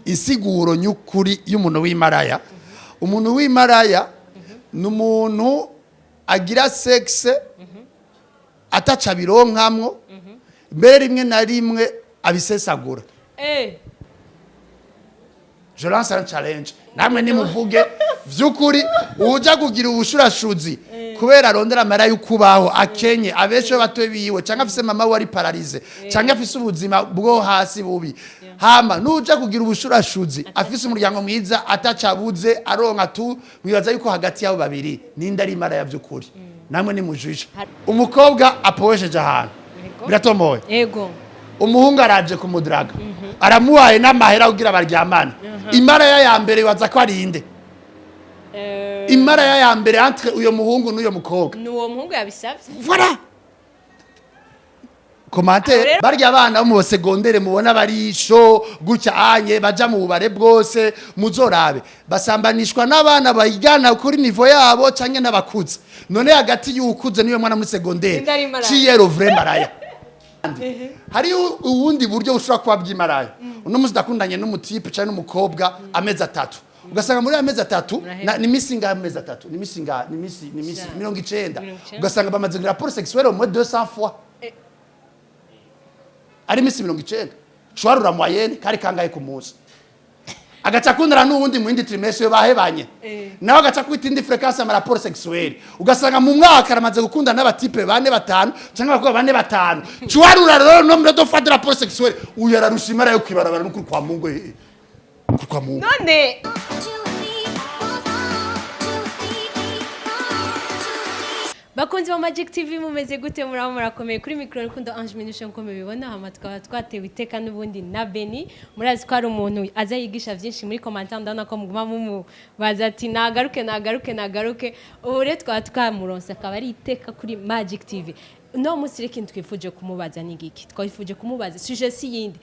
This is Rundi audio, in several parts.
Insiguro nyukuri y'umuntu w'imaraya, umuntu w'imaraya ni umuntu agira sexe ataca bironkamwo, mbere rimwe na rimwe abisesagura. Je lance un challenge, namwe nimuvuge vy'ukuri. Uja kugira ubushurashuzi kubera arondera amara y'ukubaho, akenye, abesho bato biwe, canke afise mama we ari paralysé, canke afise ubuzima bwo hasi bubi, hama nuja kugira ubushurashuzi afise umuryango mwiza, atacabuze, aronka tu, mwibaza yuko hagati yabo babiri ninde ari imara ya vy'ukuri? Namwe nimujije. Umukobwa apowesheje ahantu, biratomoye. Umuhungu araje kumudiraga, aramuhaye n'amahera kugira baryamane. Imaraya ya mbere waza ko ari inde? Imaraya ya mbere entre uyo muhungu n'uyo mukobwa? Ni uwo muhungu yabisabye. Voilà, commentaire. Barya abana bo mu secondaire mubona barisho gutya anye baja mu bubare bwose, muzorabe basambanishwa n'abana bayigana kuri niveau yabo canke n'abakuze. None hagati y'ukuze niyo mwana muri secondaire, Inde ari maraya? Qui est le vrai maraya? Hari ubundi buryo bushobora kuba bw'imaraya. Uno munsi ndakundanye n'umu type canke n'umukobwa amezi 3, ugasanga muri ayo mezi 3 ni misi ingahe? Amezi 3 ni misi ingahe? Ni misi 90. 90. Ugasanga bamaze kugira rapport sexuelle au moins 200 fois, ari imisi 90. Cuharura moyenne kari kangahe ku munsi? Agaca akundana n'uwundi mu yindi trimestre, iyo bahebanye nawe agaca kwita indi fréquence ama rapport sexuel. Ugasanga mu mwaka aramaze gukundana n'aba type bane, batanu, cyangwa abakobwa bane, batanu. Cuharura rero nombre de fois de rapport sexuel, uyu ararusha imara yo kwibarabara. N'ukuri kwa Mungu, ukuri kwa Mungu. None Two, three, four, one, two, three, one, two, three. Bakunzi ba Magic TV, mumeze gute? Murabo murakomeye? Kuri mikoro Rukundo Ange Minushe, nkuko mubibona. Hama tukaba twatewe iteka n'ubundi na Beni. Murazi ko ari umuntu aza yigisha byinshi. Muri commentaire ndabona ko muguma mumubaza ati nagaruke, nagaruke, nagaruke. Ubu rero twaba twamuronse, akaba ari iteka kuri Magic TV. Uno munsi rero ikintu twifuje kumubaza ni giki? Twifuje kumubaza sujet si yindi,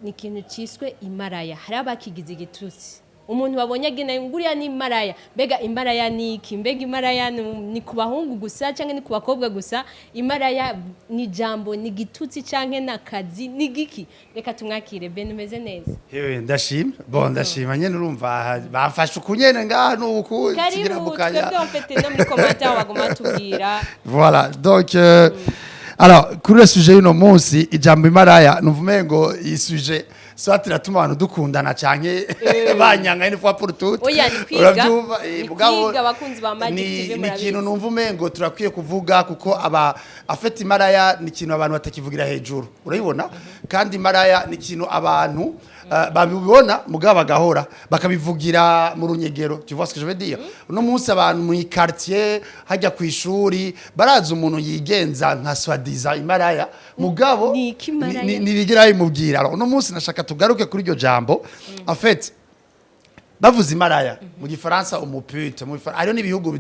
ni ikintu cyiswe imaraya. Hari abakigize igitutsi, umuntu babonye agenda nguriya ni imaraya. Mbega imaraya ni iki? Mbega imaraya ni ku bahungu gusa cyangwa ni ku bakobwa gusa? Imaraya ni ijambo, ni igitutsi cyangwa ni akazi, ni giki? Reka tumwakire. Ben, umeze neza? Hewe, ndashima. Bon, ndashima nyene. Urumva bamfashe ukunyene ngaha nuku. Karibu. Twebwe mfite no muri commentaire baguma batubwira. Voilà, donc alors kuri le sujet y'uno munsi, ijambo imaraya, numva umengo iyi sujet soit iratuma abantu dukundana canke banyanga une fois pour toutes. Oya, ni kwiga. Uravyumva, Ni mugabo kwiga, abakunzi ba Magic TV ni murabizi. ikintu numva umengo turakwiye kuvuga, kuko aba afite imaraya ni ikintu abantu batakivugira hejuru, urabibona? Kandi imaraya ni ikintu abantu babibona mugabo bagahora bakabivugira mu runyegero. Tu vois ce que je veux dire? Uno munsi abantu mu quartier hajya ku ishuri barazi umuntu yigenza nka soi-disant imaraya, mugabo Ni iki imaraya? Ntibigira bimubwira. Alors uno munsi nashaka tugaruke kuri iryo jambo. En fait, bavuze imaraya mu gifaransa, umu pute mu gifaransa. Hariho n'ibihugu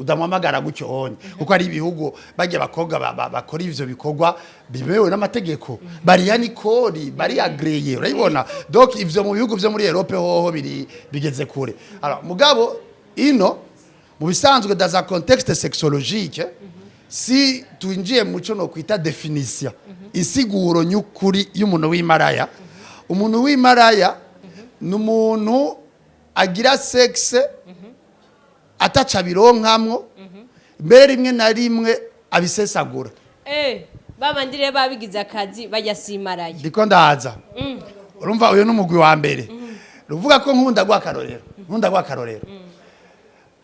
udamuhamagara gutyo onye, kuko ari ibihugu bajya abakobwa bakora ivyo bikorwa bibewe n'amategeko, bariya nikori bari agréé, urabibona? Donc ivyo mu bihugu vyo muri Europe hoho biri bigeze kure. Alors mugabo ino mu bisanzwe, dans un contexte sexologique, si twinjiye mu cyo no kwita définition, insiguro nyukuri y'umuntu w'imaraya, umuntu w'imaraya ni umuntu agira sexe ataca bironkamwo, mbere rimwe na rimwe abisesagura. Babandi rero babigize akazi bajya simaraye? Ndiko ndaza. Urumva uyu ni umugwi wa mbere, ruvuga ko nkunda guha akarorero, nkunda guha akarorero.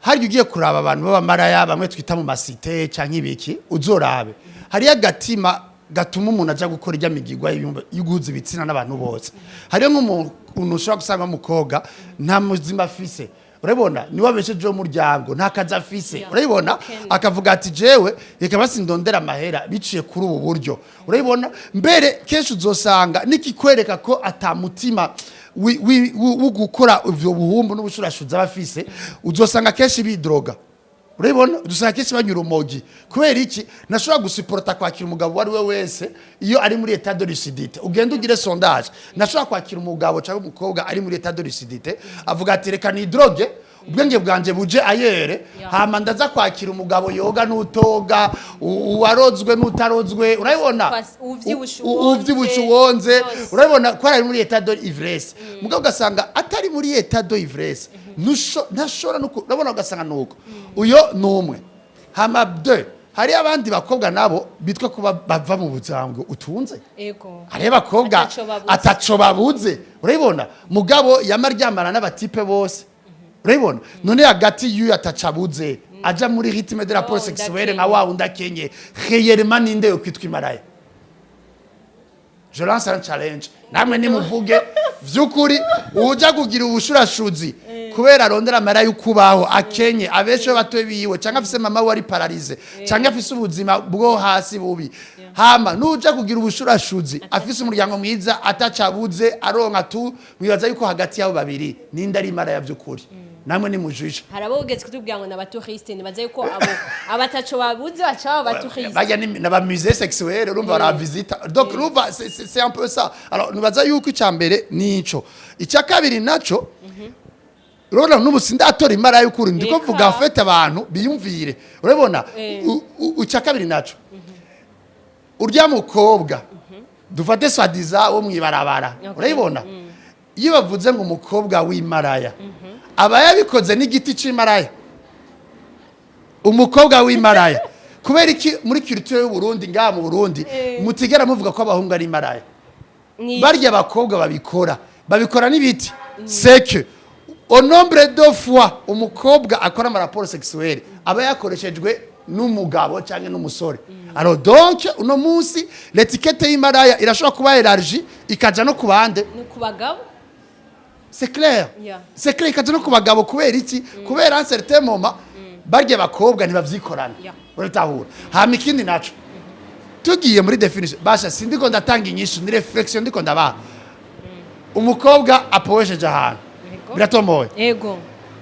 Harya ugiye kuraba abantu b'abamaraya bamwe twita mu ma cité canke ibiki, uzorabe hariyo agatima gatuma umuntu aja gukora ijya migigwa y'uguhuza ibitsina n'abantu bose. Hariyo nk'umuntu ushobora gusanga w'umukobwa nta muzima afise, urabibona? Niwe abeshejeho umuryango, nta kazi afise, urabibona? Akavuga ati jewe reka basi ndondera amahera biciye kuri ubu buryo, urabibona? Mbere kenshi uzosanga nikikwereka ko atamutima wo gukora ivyo buhumbu n'ubushurashuzi aba afise, uzosanga kenshi bidroga, urabibona? Uzosanga kenshi banyura urumogi. Kubera iki? Ntashobora gusuporta kwakira umugabo uwo ari we wese iyo ari muri état de lucidité. Ugenda ugire sondage, ntashobora kwakira umugabo cyangwa umukobwa ari muri état de lucidité. Avuga ati reka ni drogue. Ubwenge bwanje buje ayere. Hama ndaza kwakira umugabo yoga n'utoga, uwarozwe n'utarozwe, urabibona? Uvyibushe, uvyibushe, uwonze, uwonze. Byose. Urabibona ko ari muri état d'ivresse, mugabo ugasanga atari muri état d'ivresse. Ntashobora no urabona, ugasanga nuko uyo numwe. Hama deux, hari abandi bakobwa nabo bitwa kuba bava mu buzango utunze. Hariho abakobwa Ataco babuze. Ataco babuze, urabibona, mugabo yamaryamana n'aba types bose, urabibona. None hagati y'uyu ataco abuze aja muri rythme de rapport Oh, sexuel ndakenye. Nka wa wundi akenye réellement, ninde yo kwitwa imaraya? Je lance un challenge, namwe nimuvuge vy'ukuri. Uja kugira ubushurashuzi kubera arondera amara y'ukubaho, akenye, abesho batoye biwe, canke afise mama we ari paralysé, canke afise ubuzima bwo hasi bubi, hama nuja kugira ubushurashuzi afise umuryango mwiza, atacabuze, aronka tu, mwibaza yuko hagati yabo babiri ninde ari imara vy'ukuri? Namwe nimujije. Hari abo ugeze kutubwira ngo ni aba touristes, nibaza yuko abo abataco babuze baca baba aba touristes. Bajya ni n'aba musée sexuel, urumva, baravisita. Donc urumva, c'est un peu ça. Alors nibaza yuko icya mbere nico, icya kabiri naco, urabona, n'ubu sindatora imara y'ukuri, ndiko Eka. mvuga en fait abantu biyumvire, urabona. Icya kabiri naco, urya mukobwa dufate soi-disant wo mwibarabara, urabibona, iyo bavuze ngo umukobwa w'imaraya, aba yabikoze n'igiti c'imaraya. Umukobwa w'imaraya, kubera iki muri culture y'u Burundi, ngaha mu Burundi, mutigera muvuga ko abahungu ari imaraya? Barya abakobwa babikora, babikora n'ibiti. C'est que au nombre de fois umukobwa akora ama rapports sexuels, aba yakoreshejwe n'umugabo cyangwa n'umusore. Alors donc uno munsi l'étiquette y'imaraya irashobora kuba élargie, ikaja no ku bande. Ni ku bagabo. C'est clair. C'est clair, ikaja no ku bagabo. Kubera iki? Kubera un certain moment barya abakobwa ntibavyikorana. Uratahura? Hama ikindi naco, tugiye muri définition, basha sindiko ndatanga inyishu, ni réflexion ndiko ndabaha. Umukobwa apoesheje ahantu, biratomoye.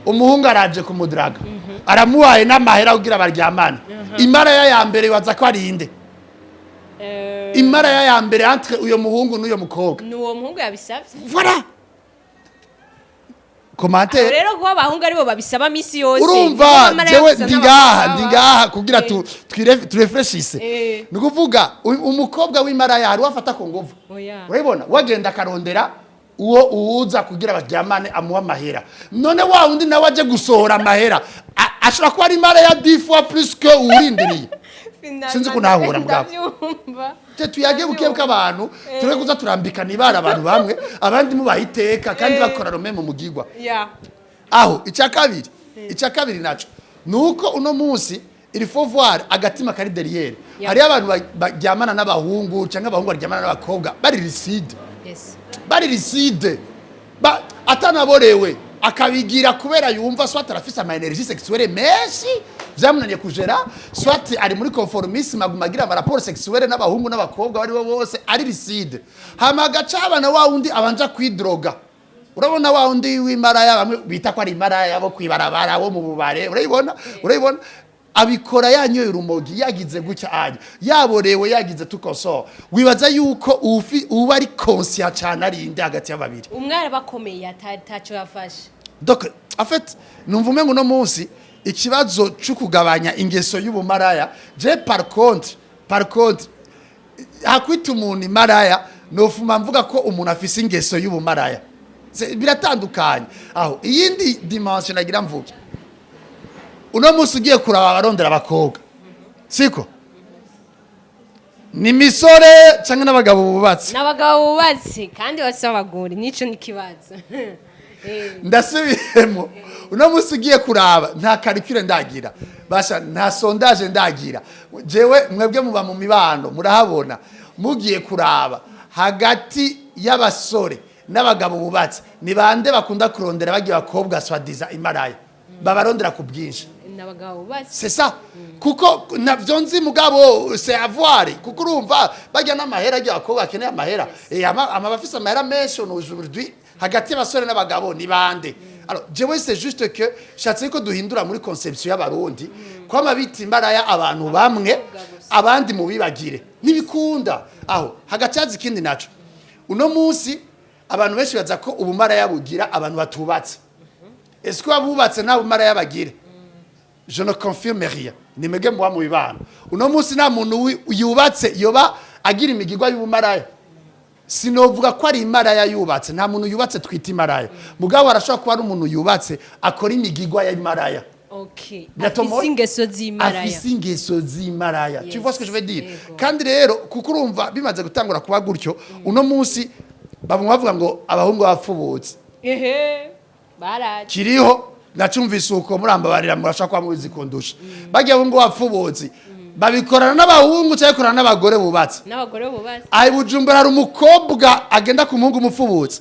Umuhungu araje kumudiraga, aramuhaye n'amahera kugira baryamane. Imaraya ya mbere waza ko ari inde? Imaraya ya mbere entre uyo muhungu n'uyo mukobwa? Ni uwo muhungu yabisabye. Voilà, commentaire. Rero kuba abahungu aribo babisaba misi yose, Urumva, nibo bamara jewe gusa ndi ngaha, n'abakobwa. Ndi ngaha kugira tu réfléchisse. Ni ukuvuga umukobwa w'imaraya hari uwafata ku nguvu? Oya. Urabibona, wagenda akarondera uwo uwuza kugira baryamane, amuha amahera. None wa wundi nawe aje gusohora amahera, ashobora kuba ari imaraya 10 fois plus que uwurindiriye. Finalement, Sinzi ko nahura mugabo. Ndabyumva. Te tuyage buke bw'abantu, tureke kuza turambikana ibara abantu bamwe, abandi mubaha iteka kandi bakora rome mu mugigwa. Aho icya kabiri naco nuko uno munsi il faut voir agatima kari derrière. Hariyo abantu baryamana n'abahungu cyangwa abahungu baryamana n'abakobwa bari lucide, bari lucide, atanaborewe, akabigira kubera yumva soit arafise ama énergie sexuelle menshi vyamunaniye kujera, soit ari muri conformisme, aguma agira ama rapports sexuels n'abahungu n'abakobwa bari bo bose, ari lucide. Hama agaca abana wa wundi abanja kwidroga. Urabona, wa wundi w'imaraya, bamwe bita ko ari imaraya bo kwibarabara, wo mu bubare, urabibona, abikora yanyoye urumogi, yagize gutya, anya yaborewe, yagize tukoso. Wibaza yuko uba ari conscient cyane ari inde hagati y'ababiri? Umwe arabakomeye, ataco yafashe. Donc en fait numva umengo uno munsi ikibazo cyo kugabanya ingeso y'ubumaraya, je par contre hakwita umuntu imaraya, nofuma mvuga ko umuntu afise ingeso y'ubumaraya. Biratandukanye. Aho iyindi dimension nagira mvuge, uno munsi ugiye kuraba abarondera abakobwa, siko ni misore cyangwa n'abagabo bubatse? N'abagabo bubatse kandi bafise abagore, nico ni ikibazo. Ndasubiyemo, uno munsi ugiye kuraba, nta calcul ndagira, basha nta sondage ndagira jewe, mwebwe muba mu mibano murahabona. Mugiye kuraba hagati y'abasore n'abagabo bubatse, ni bande bakunda kurondera bagiye bakobwa soi-disant imaraya, babarondera ku bwinshi? N'abagabo bubatse. C'est ça, kuko navyo nzi, mugabo c'est à voir, kuko urumva bajya n'amahera, agiye abakobwa bakeneye amahera. Ama bafise amahera menshi aujourd'hui, hagati y'abasore n'abagabo ni bande? Alors jewe c'est juste que shatse ko duhindura muri conception y'abarundi, kwama bita imbaraya abantu bamwe, abandi mubibagire, ntibikunda. Aho hagacaza ikindi naco, uno munsi abantu benshi baza ko ubumaraya bugira abantu batubatse. Est-ce que abubatse nta bumaraya bagira? Je ne confirme rien, ni mwebwe muba mu bibano. Uno munsi nta muntu yubatse yoba agira imigirwa y'ubumaraya. Sinovuga ko ari imaraya yubatse, nta muntu yubatse twita imaraya, mugabo arashobora kuba ari umuntu yubatse akora imigirwa y'Imaraya. Biratomoye? Afise ingeso z'imaraya. Afise ingeso z'imaraya. Tu vois ce que je veux dire? Yego. Kandi rero kuko urumva bimaze gutangura kuba gutyo, uno munsi bamwe bavuga ngo abahungu bapfubutse. Ehe, baraje. Kiriho nacumvise uko, murambabarira, murashaka kuba mubizi kundusha. Bagiye abahungu bapfubutse babikorana n'abahungu cyangwa bikorana n'abagore bubatse? N'abagore bubatse. Aho i Bujumbura hari umukobwa agenda ku muhungu umupfubutse?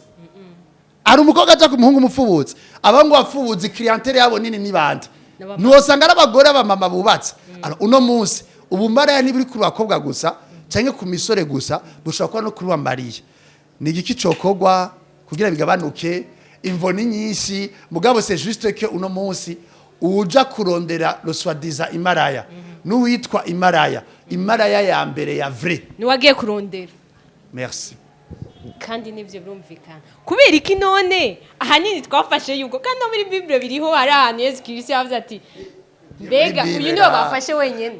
Hari umukobwa aja ku muhungu umupfubutse? Abahungu bapfubutse, clientèle yabo nini ni bande? N'abamama. Ntiwosanga ari abagore, abamama bubatse. Alors, uno munsi ubumaraya ntiburi kuri bakobwa gusa cyangwa ku misore gusa, bushobora kuba no kuri wa mariya. Ni igiki cokorwa kugira bigabanuke? Imvo ni nyinshi, mugabo c'est juste que uno munsi uja kurondera le soi-disant imaraya n'uwitwa imaraya, imaraya ya mbere ya vrai Niwagiye kurondera. Merci. Kandi nivyo birumvikana. Kubera iki none ahanini twafashe yuko, kandi no muri Bible biriho, hari ahantu Yesu Kristo yavuze ati: "Mbega Bible uyu niwe bafashe wenyene?"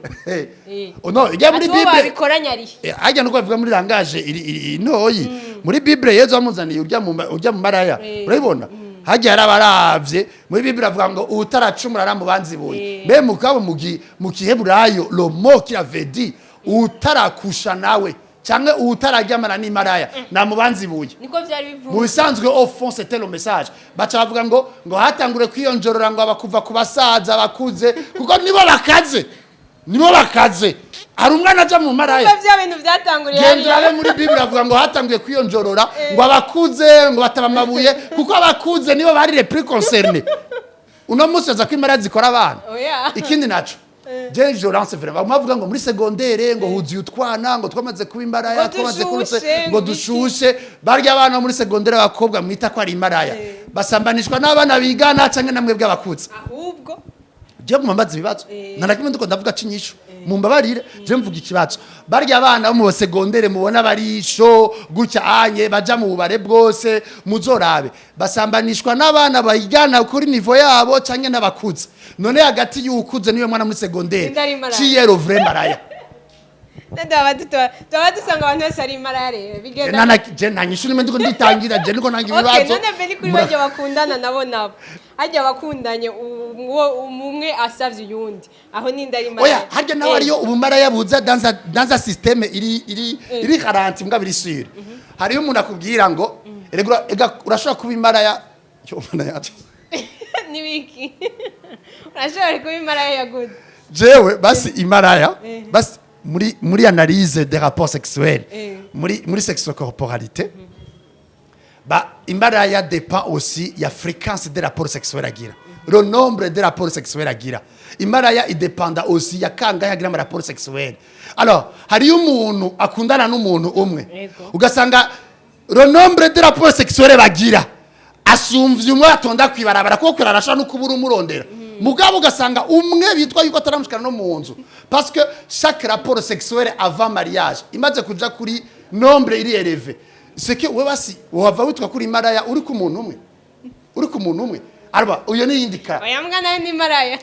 Oh, no, ijya muri Ati uwo Bible babikoranye arihe? Hajya nuko bavuga muri langage iri intoyi. Muri Bible Yezu amuzaniye urya mu maraya. Urabibona? Hajya yarabaravye. Muri Bible avuga ngo utaracumura aramubanzibuye. Mbe mugabo mu Kiheburayo, le mot qui avait dit utarakusha nawe cyangwa utararyamana n'imaraya namubanzibuye. Niko vyari Mu bivuze. bisanzwe, au fond, c'était le message. Baca bavuga ngo hatangure kwiyonjorora, ngo abakuva ku basaza bakuze, kuko nibo bakaze, nibo bakaze. Hari umwana aja mu maraya? Kuko vya bintu vyatanguriye Genda urabe. hariya. Muri Bible avuga ngo hatanguye kwiyonjorora ngo abakuze, ngo bataba amabuye, kuko abakuze nibo bari les plus concernés. Uno munsi aza ko imaraya zikora abana. Oya. Ikindi naco je je lance vraiment, bavuga ngo muri secondaire ngo huzuye utwana ngo twamaze kuba imbaraya, Ngo twamaze kuba dushushe, ngo ngo dushushe. Barya abana bo muri secondaire, abakobwa mwita ko ari imaraya, basambanishwa n'abana bigana canke namwe bw'abakuze? Ahubwo Je mumbaza ibibazo, nta na kimwe ndiko ndavuga cinyishu, mumbabarire, je mvuga ikibazo. Barya abana bo mu secondaire mubona barisho gutya anye baja mu bubare bwose, muzorabe, basambanishwa n'abana bayigana kuri niveau yabo canke n'abakuze? None hagati y'ukuze niyo mwana muri secondaire, Ninde ari maraya? qui est le vrai maraya? Tuba dusanga abantu bose ari imaraya rero bigenda. Je nta nyishu nimwe ndiko nditangira, je ndiko nanga Okay, ibibazo. none mbere kuri bajya bakundana nabo, hajya bakundanye, uwo umwe asavye uyundi, aho ninde ari maraya? Oya, harya nawe ariyo ubumaraya buza dans un système iri garanti, mbwa biri sûr. Hariyo umuntu akubwira ngo erega ega urashobora kuba imaraya cyo umuntu yacu. Nibiki, urashobora kuba imaraya ya gute? Jewe basi imaraya basi muri analyse des rapports sexuels, muri sexocorporalité, ba imaraya dépend aussi ya fréquence des rapports sexuels agira, le nombre de rapports sexuels agira. Imaraya idépenda aussi ya kangahe agira ama rapports sexuels. Alors hariyo umuntu akundana n'umuntu umwe, ugasanga le nombre de rapports sexuels bagira asumvye umwe atonda kwibarabara, kuko kwirara ashobora no kubura umurondera, mugabo ugasanga umwe bitwa yuko ataramushikana no mu nzu, parce que chaque rapport sexuel avant mariage imaze kuja kuri nombre iri élevé, c'est que we basi wava witwa kuri maraya uri ku muntu umwe, uri ku muntu umwe. Arba uyo ni yindi ka Oya mbwa, nawe ni maraya.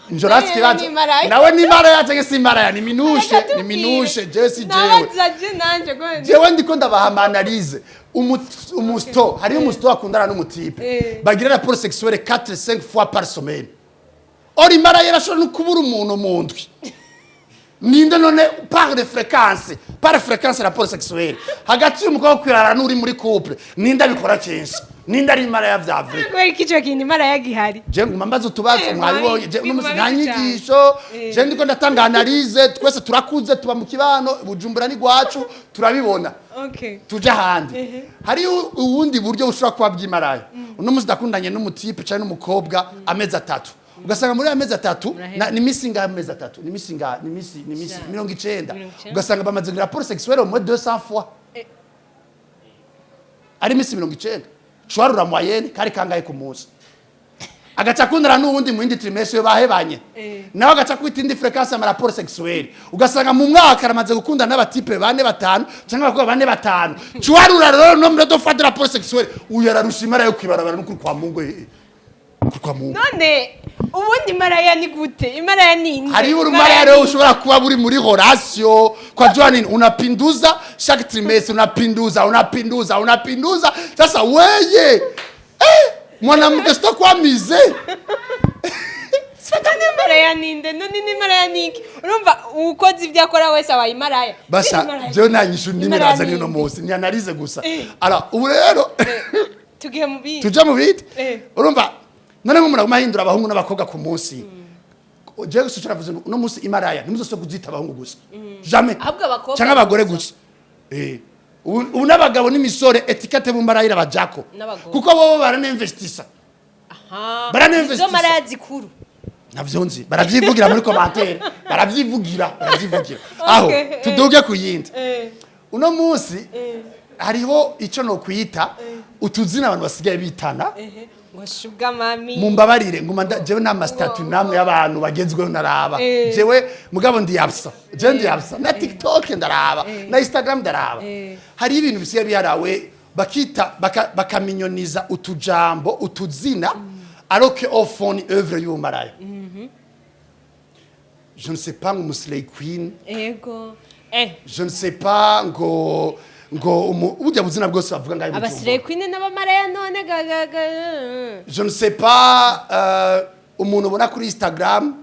Njoratsi kibazo. Ni maraya. Nawe ni maraya cyangwa si maraya? Ni minushe, ni minushe. Je si jewe. Nabaza je nanje ko Jewe ndiko ndabaha ama analyse. Umusto, hariyo umusto akundana n'umutipe, bagira rapport sexuelle 4 5 fois par semaine. Or imara yarashobora no kubura umuntu mu ndwi. Ninde none par de fréquence, par fréquence rapport sexuelle hagati y'umukobwa kwirara n'uri muri couple, ninde abikora kenshi? Ninde ari imara ya vya vrai? Kubera ko ico kintu imaraya gihari. Je nguma mbaza utubazo. Mwabibonye je uno munsi biguma nta bica. nyigisho. Je ndiko ndatanga analyse. Twese turakuze, tuba mu kibano, Bujumbura ni gwacu, turabibona. Tuja ahandi, hariyo ubundi buryo bushobora kuba bw'imaraya. Uno munsi ndakundanye n'umutipe cyangwa n'umukobwa amezi 3, ugasanga muri ayo mezi 3 ni misi ingahe? Amezi 3 ni misi ingahe? Ni misi 90. 90. Ugasanga bamaze kugira rapport sexuelle au moins 200 fois, ari misi 90. Cuharura moyenne kari kangahe ku munsi? Agaca akundana n'uwundi mu yindi trimestre, bahebanye, nawe agaca kwita indi fréquence ama rapports sexuels. Ugasanga mu mwaka aramaze gukundana n'aba types bane, batanu, cyangwa abakobwa bane, batanu. Cuharura rero nombre de fois de rapport sexuel, uyu ararusha imara yo kwibarabara. N'ukuri kwa Mungu, ukuri kwa Mungu. None ubundi imaraya ni gute? Imaraya ni inde? Hariho urumaraya rero ushobora kuba buri muri relation kwa jua nini, unapinduza chaque trimestre, unapinduza, unapinduza, unapinduza. Sasa weye, mwanamke, sitakuwa mize. None imaraya ni inde? None n'imaraya ni iki? Urumva ukoze ibyo akora wese abaye imaraya? Basha. Imaraya. Jewe nta nyishu nimwe Imaraya nazanye ni uno inde? munsi, ni analyse gusa. Alors ubu rero Tugiye mu bindi. Tuja mu bindi. Urumva none nk'umuntu aguma ahindura abahungu n'abakobwa ku munsi, jewe gusa turavuze ngo uno munsi imaraya ntimuzose kuzita abahungu gusa, jamais. Ahubwo abakobwa Canke abagore gusa. gusa. Ubu n'abagabo n'imisore, étiquette bumaraya irabajako. N'abagore. Kuko bobo baraninvestisa. Aha. Baraninvestisa. Izo maraya zikuru. Navyo nzi, baravyivugira muri commentaire, baravyivugira, baravyivugira aho. Tuduge ku yindi. Uno munsi hariho ico nokwita utuzina abantu basigaye bitana. Ngo sugar mommy. Mumbabarire, nguma jewe nta statut namwe y'abantu bagezweho naraba. Jewe mugabo ndi absa, jewe ndi absa na TikTok ndaraba, na Instagram ndaraba. Hari ibintu bisigaye biharawe bakita bakaminyoniza utujambo, utuzina, alors que au fond ni œuvre y'ubumaraya. Je ne sais pas, ngo umuslay queen. Ego. Je ne sais pas, ngo burya buzina bwose bavuga ngaho i Aba slay Bujumbura. queen n'abamaraya none ga ga ga. Je ne sais pas, umuntu ubona kuri Instagram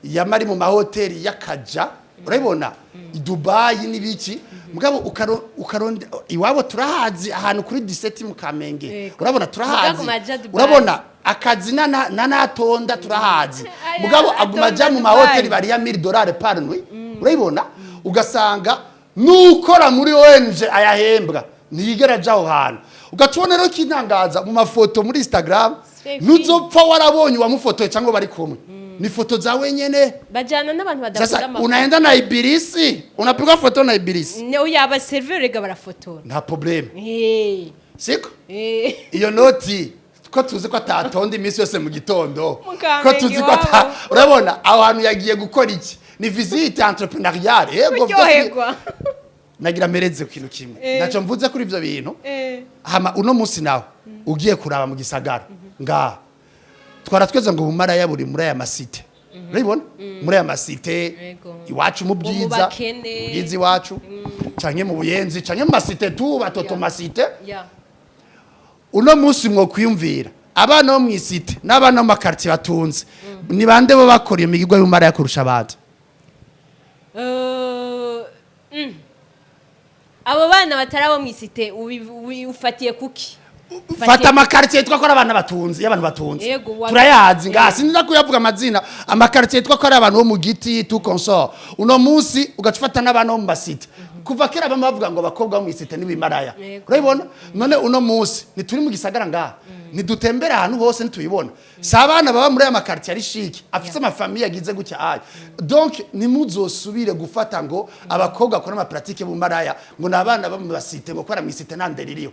yama ari mu mahoteli y'akaja, urabibona i Dubai n'ibiki, mugabo ukaronde iwabo turahazi, ahantu kuri 17 mu Kamenge. Urabona turahazi. Mugabo aja Dubai. Urabona akazi na natonda turahazi. Aya, Mugabo aguma aja mu atonda mahoteli Dubai. bariya $1000 par nuit. Urabibona, ugasanga nukora muri ONG ayahembwa ntiyigera aja aho hantu. Ugaca ubona rero kintangaza mu mafoto muri Instagram, Slay queen. ntuzopfa warabonye uwamufotoye cyangwa bari kumwe, ni foto za wenyene. Bajana n'abantu badakunda Sasa amafoto. unaenda na ibilisi, unapiga foto na ibilisi. Ne oya, aba serveur rega barafotora. Nta problème. Siko iyo noti ko tuzi ko atatonda iminsi yose mu gitondo, Mu Kamenge ko tuzi ko ata iwabo. Urabona aho hantu yagiye gukora iki? Ni visite entrepreneuriale, yego. Kuryoherwa. Nagira mereze ku kintu kimwe. Ntacyo mvuze kuri ivyo bintu. Hama uno munsi nawe ugiye kuraba mu gisagara ngaha, twara tweze ngo bumaraya buri muri aya ma cités, urabibona muri aya ma cités iwacu mu Mu Bwiza, bakene. mu Bwiza iwacu, canke mu Buyenzi, canke mu ma cités tu batoto ma cités. Uno munsi mwo kwiyumvira abana bo mw'i cité n'abana bo mu ma quartiers batunze, ni bande bo bakora iyo migirwa y'ubumaraya kurusha abandi? Abo bana batari abo mw'i cité ufatiye kuki? Fata ama quartiers yitwa ko ari abana batunze, y'abantu batunze. Yego, Turayazi ngaha, sinzi kuyavuga amazina. Ama quartiers yitwa ko ari abantu bo mu giti tu consort, uno munsi ugaca ufata n'abana bo mu ma cités. Kuva kera bamwe bavuga ngo abakobwa bo mw'i cité n'ibimaraya. Urabibona none uno munsi ntituri mu gisagara ngaha, ntidutembera ahantu hose, ntitubibona? Si abana baba muri aya ma quartiers ari chic, afise ama familles agize gutya aya. Donc ntimuzosubire gufata ngo abakobwa bakora ama pratiques y'ubumaraya ngo ni abana bo mu ba cités, ngo kubera mw'i cité nta ndero iriho.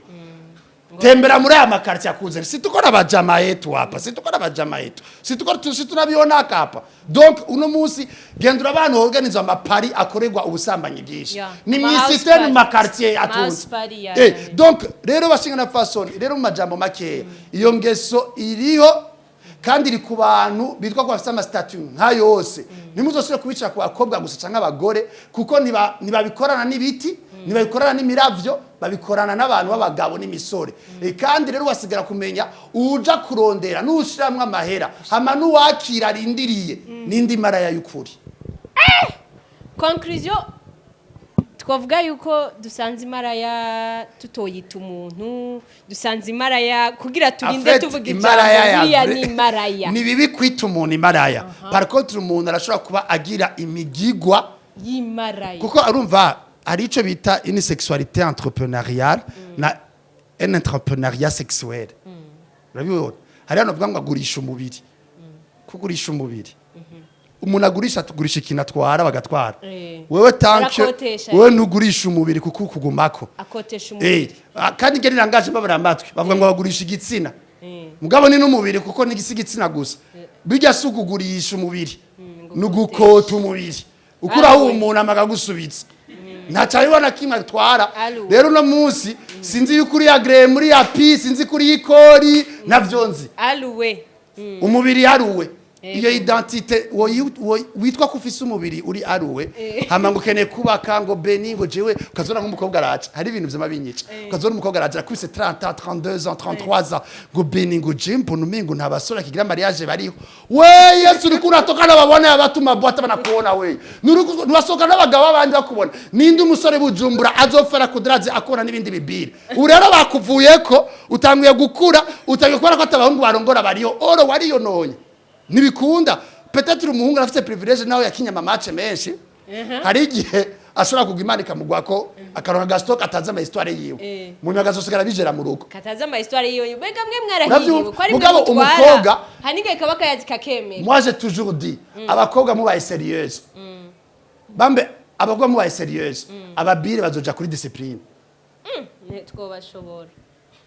Tembera muri aya ma quartiers akuze, si tuko na bajama yetu hapa, si tuko na bajama yetu, si tuko, si tunabiona hapa. Donc uno munsi gendura abantu organiza ama parties akorerwa ubusambanyi bwinshi. Ni Ma house mw'i cité, ni party. mu ma quartiers Ma atunze. house party, ya, ya. Donc rero bashinga na fasoni rero, mu majambo makeya, iyo ngeso iriho kandi iri ku bantu bitwa ko bafite ama statuts nka yose. Ntimuzosubire kubicara ku bakobwa gusa cyangwa abagore, kuko ntibabikorana n'ibiti, ntibabikorana n'imiravyo, babikorana n'abantu b'abagabo n'imisore. Kandi rero wasigara kumenya uja kurondera n'ushiramwo amahera, hama n'uwakira arindiriye n'indi maraya y'ukuri. Conclusion, twavuga yuko dusanze imaraya tutoyita umuntu, dusanze imaraya kugira turinde En fait, tuvuga ijambo imaraya ya buriya ni imaraya. Ni bibi kwita umuntu imaraya. Par contre umuntu arashobora kuba agira imigigwa y'imaraya. Kuko arumva hari icyo bita une sexualité entrepreneuriale na un entrepreneuriat sexuel. Urabibona, hari hano bavuga ngo agurisha umubiri. Kugurisha umubiri, umuntu agurisha, tugurisha ikintu atwara, bagatwara. Wewe tanke Barakotesha, wewe ntugurisha umubiri kuko ukugumako. Akotesha umubiri. Kandi ngeri rangaje babara amatwi bavuga ngo bagurisha igitsina. Mugabo ni n'umubiri, kuko ni igitsina gusa. Bijya si ukugurisha umubiri, ni ugukota umubiri. Ukuraho Aruwe. umuntu amaga gusubitsa, ntaco na kimwe atwara. Aruwe. Rero uno munsi sinzi yuko uri agréé muri API, sinzi kuri ikori, navyo nzi. Aruwe. Umubiri yaruwe, iyo identité witwa ko ufise umubiri uri aruwe, hama ngo ukeneye kubaka, ngo beni, ngo jewe ukazona nk'umukobwa araca, hari ibintu vyama binyica, ukazona umukobwa araca akubise 30 ans, 32 ans, 33 ans, ngo beni, ngo je mbona umengo nta basore akigira mariage bariho. We Yesu, uriko uratoka n'ababona abatuma boîte banakuona, we nurasohoka n'abagabo abandi bakubona. Ninde umusore Bujumbura azofera kudaraze akora n'ibindi bibiri? Ubu rero bakuvuyeko, utanguye gukura, utanguye kubona ko atabahungu barongora bariho, oro wariyononye, ntibikunda. Peut-être umuhungu arafite privilège, nawe yakinye ama match menshi, hari igihe ashobora kugwa Imana ikamugwako, akaronka ga stock atazi ama histoire yiwe, mu nyuma agazosigara bijera mu rugo. Katazi ama histoire yiwe. Mbega mwe mwarahiriwe Uravyumva? ko ari mwe Mugabo mutwara. umukobwa- Hari n'igihe kaba akayazi kakemera. Moi, j'ai toujours dit, abakobwa mubaye sérieuse, bambe abakobwa mubaye sérieuse, ababire bazoja kuri discipline. Twobashobora.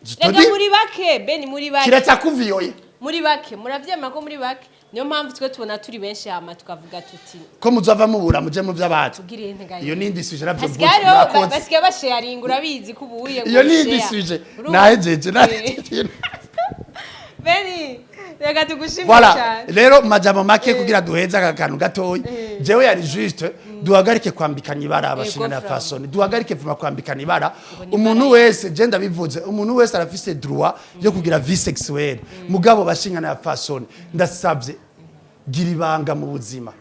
Je te Rega dis, muri bake, Beni, muri bake. Kiretse akuviyoye. Muri bake, muravyemera ko muri bake. Niyo mpamvu twe tubona turi benshi, hama tukavuga tuti ko muzova mubura muje mu vy'abandi. Tugire intega. Iyo ni indi sujet navyo. Hasigaye hariho Murakoze. basigaye basharinga, urabizi ko ubuye ngo Iyo ni indi share. sujet. Urumva? Nahejeje, nahejeje. Beni, reka tugushimire Voilà. cyane. Rero mu majambo make, kugira duheze aka kantu gatoyi, jewe yari juste duhagarike kwambikana ibara, abashinga na Frama. fasoni, duhagarike vuma kwambikana ibara. Ngo ni Umuntu ibara. wese, je ndabivuze, umuntu wese arafise droit yo kugira vie sexuelle. Mugabo bashinga na fasoni, ndasabye, gira ibanga mu buzima,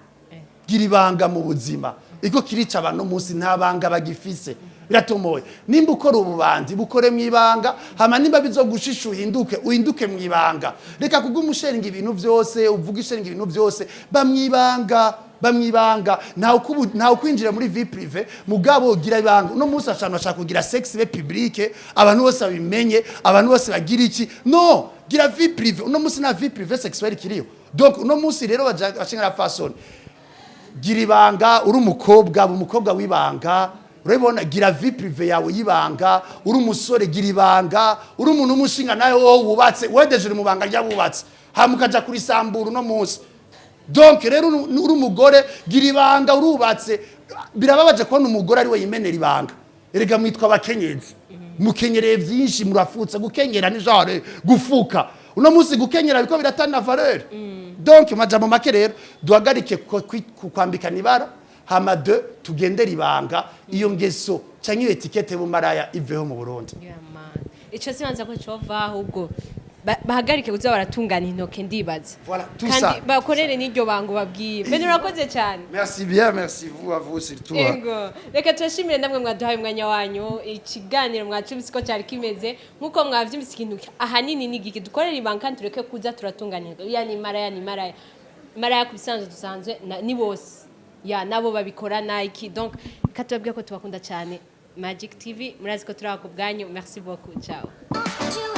gira ibanga mu buzima. Iko kirica abantu munsi, nta banga bagifise, biratomoye. Nimba ukora ububandi, bukore mu ibanga. Hama nimba bizogushisha uhinduke, uhinduke mu ibanga. Reka kuguma usharinga ibintu byose, uvuga isharinga ibintu byose. Ba mu ibanga, ba mu ibanga. Ntawe kwinjira muri vie privée, mugabo gira ibanga. Uno munsi ashaka bashaka kugira sexe be publique, abantu bose babimenye, abantu bose bagira iki. No gira vie privée. Uno munsi nta vie privée sexuelle kiriyo. Donc uno munsi rero bashinga la façon, gira ibanga. Uri umukobwa, aba umukobwa w'ibanga, urabibona, gira vie privée yawe y'ibanga. Uri umusore, gira ibanga. Uri umuntu w'umushinga nawe, wowe wubatse, wedeje uri mu banga ry'abubatse, hama ukaja kurisambura uno munsi. Donc rero uri umugore, gira ibanga, urubatse. Birababaje kubona umugore ari we yimenera ibanga. Erega mwitwa abakenyezi, mukenyereye byinshi, murafutse. Gukenyera ni genre gufuka. Uno munsi gukenyera biko biratana valeur. Donc majambo make rero, duhagarike kwambikana ibara, hama de tugendere ibanga. Iyo ngeso canke iyo étiquette y'ubumaraya iveho mu Burundi. Yeah, man. Ico sibanza ko cova, ahubwo bahagarike kuza baratungana intoke, ndibaza. Voilà, tout Kandi ça. bakorere n'iryo bango babwiye. Beni, urakoze cyane. Merci bien, merci vous, à vous surtout. Ego, reka turashimire namwe mwaduhaye umwanya wanyu. Ikiganiro mwacumvise ko cyari kimeze nk'uko mwavyumvise. Ikintu ahanini ni igiki? Dukorere ibanga kandi tureke kuza turatunganirwa. Ya ni maraya, ni maraya, maraya ku bisanzwe dusanzwe ni bose ya nabo babikora nike. Donc reka tubabwire ko tubakunda cyane. Magic TV, murazi ko turi aho ku bwanyu. Merci beaucoup, ciao. One, two,